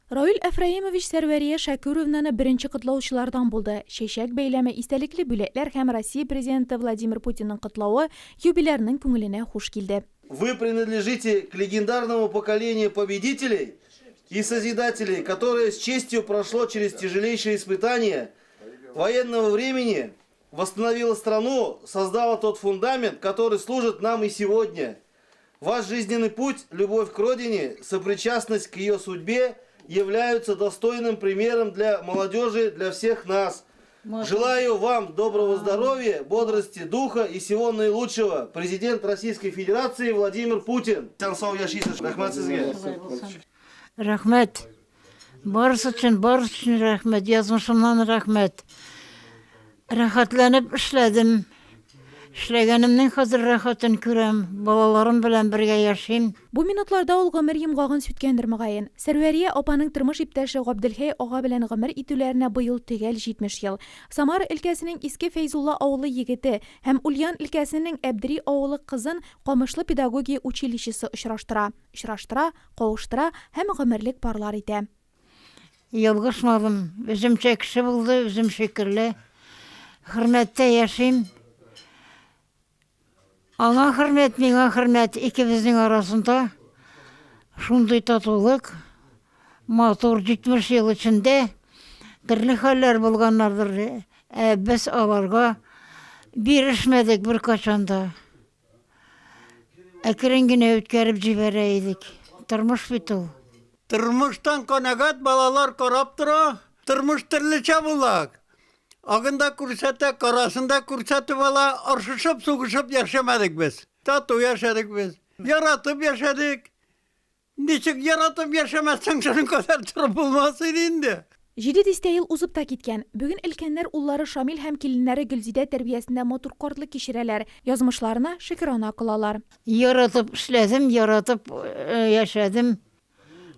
Равил Әфраимович Сәрвәрия Шәкүровнаны беренче котлаучылардан булды. Чәчәк бәйләме, истәлекле бүләкләр һәм Россия Президенты Владимир Путинның котлавы юбилярның күңеленә хуш килде. Вы принадлежите к легендарному поколению победителей и созидателей, которое с честью прошло через тяжелейшие испытания военного времени, восстановило страну, создало тот фундамент, который служит нам и сегодня. Ваш жизненный путь, любовь к родине, сопричастность к ее судьбе являются достойным примером для молодежи, для всех нас. Желаю вам доброго здоровья, бодрости духа и всего наилучшего. Президент Российской Федерации Владимир Путин. Исән-сау яшисез. Рәхмәт сезгә. Рәхмәт. Барысы өчен, барысы өчен рәхмәт. Язмышымнан рәхмәт. Рәхәтләнеп эшләдем. Эшләгәнемнең хәзер рәхәтен күрәм. Балаларым белән бергә яшим. Бу минутларда ул гомер йомгагын сүткәндер, мөгаен. Сәрвәрия апаның тормыш иптәше Габделхәй ага белән гомер итүләренә быел төгәл 70 ел. Самара өлкәсенең Иске Фәйзулла авылы егете һәм Ульян өлкәсенең Әбдери авылы кызын Камышлы педагогия училищесы очраштыра. Очраштыра, кавыштыра һәм гомерлек парлар итә. Ялгышмадым, үземчә кеше булды, үзем шикелле. Хөрмәттә яшим. Аңа хөрмәт, миңа хөрмәт, икебезнең арасында шундый татулык, матур 70 ел эчендә төрле хәлләр булганнардыр, ә без аларга бирешмәдек беркайчан да. Әкрен генә үткәреп җибәрә идек. Тормыш бит ул. Тормыштан канәгать, балалар карап тора. Тормыш төрлечә була. Агын да күрсәтә, карасын да күрсәтеп ала. Оршышып, сугышып яшәмәдек без. Тату яшәдек без. Яратып яшәдек. Ничек яратып яшәмәсәң, шуның кадәр торып булмас иде инде. Җиде дистә ел узып та киткән. Бүген өлкәннәр уллары Шамил һәм киленнәре Гөлзидә тәрбиясендә матур картлык кичерәләр, язмышларына шөкерана кылалар. Яратып эшләдем, яратып яшәдем.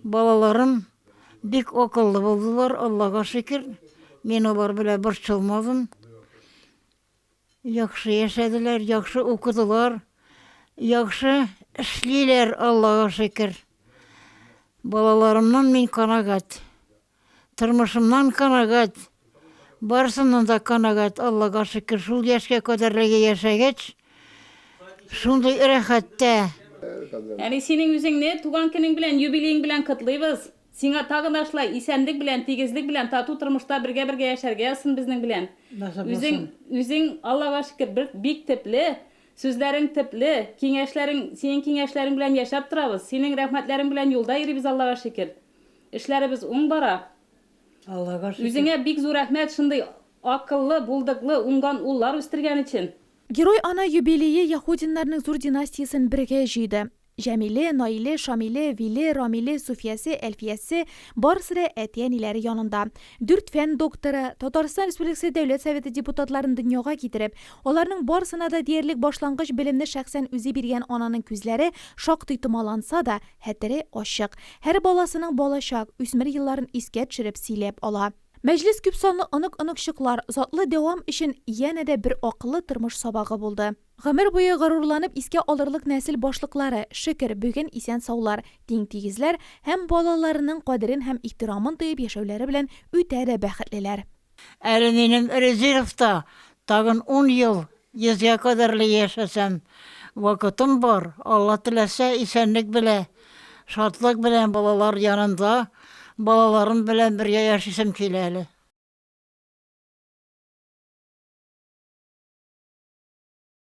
Балаларым бик акыллы булдылар, Аллага шөкер. Мин алар белән борчылмадым. Яхшы яшәделәр, яхшы укыдылар, яхшы эшлиләр, Аллага шөкер. Балаларымнан мин канәгать. Тормышымнан канәгать. Барысыннан да канәгать, Аллага шөкер. Шул яшькә кадәрлеге яшәгәч, шундый рәхәттә. Әни, синең үзеңне туган көнең белән, юбилеең белән котлыйбыз. Сиңа тагын да шулай исәнлек белән, тигезлек белән, тату тормышта бергә-бергә яшәргә язсын безнең белән. Насыйп Үзең, булсын. үзең, Аллага шөкер, бер, бик төпле, сүзләрең төпле, киңәшләрең, синең киңәшләрең белән яшәп торабыз, синең рәхмәтләрең белән юлда йөрибез, Аллага шөкер. Эшләребез уң бара. Аллага шөкер. Үзеңә бик зур рәхмәт шундый акыллы, булдыклы, уңган уллар үстергән өчен. Герой-ана юбилее Яһудиннарның зур династиясен бергә җыйды. Җәмиле, Наиле, Шамиле, Виле, Рамиле, Суфиясе, Әлфиясе, барысы да әти-әниләре янында. Дүрт фән докторы, Татарстан Республикасы Дәүләт Советы депутатларын дөньяга китереп, аларның барысына да диярлек башлангыч белемне шәхсән үзе биргән ананың күзләре шактый томаланса да, хәтере ачык. Һәр баласының балачак, үсмер елларын искә төшереп сөйләп ала. Мәҗлес күпсанлы онык-оныкчыклар, затлы дәвам өчен янә дә бер акыллы тормыш сабагы булды. Гомер буе горурланып искә алырлык нәсел башлыклары, шөкер, бүген исән-саулар, тиң-тигезләр һәм балаларының кадерен һәм ихтирамын тоеп яшәүләре белән үтә дә бәхетлеләр. Әле минем резервта тагын ун ел, йөзгә кадәрле яшәсәм, вакытым бар, Алла теләсә, исәнлек белә, шатлык белән балалар янында, балаларым белән бергә яшисем килә әле.